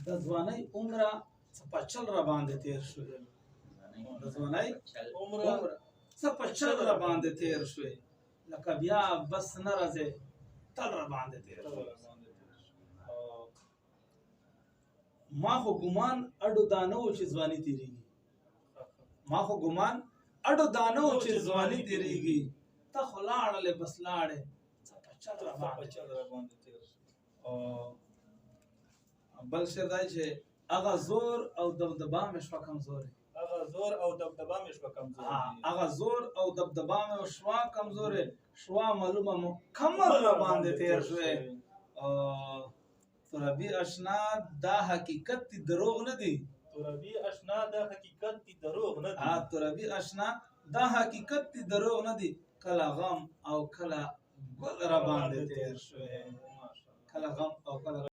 د ځوانۍ عمره څه په چل را باندې تیر شوې. د ځوانۍ عمره څه په چل را باندې تیر شوې، لکه بیا بس نه راځې تل را باندې تیر شوې. ما خو ګمان اډو دانه و چې ځواني تیریږي، ما خو ګمان اډو دانه و چې ځواني تیریږي، ته خو لاړلې بس لاړې څه په چل را باندې تیر شو. او بل شعر دی چې هغه زور او دبدبا مې شوه کمزورې. هغه زور او دبدبا مې شوه کمزورې. هغه زور او دبدبا مې شوه کمزورې، شوه معلومه مکمل را باندې تیر شوې. ترابي اشنا دا حقیقت دی دروغ نه دی. ترابي اشنا دا حقیقت دی دروغ نه دی. ترابي اشنا دا حقیقت دی دروغ نه دی، کله غم او کله ګل را باندې تیر شوې، کله غم او کله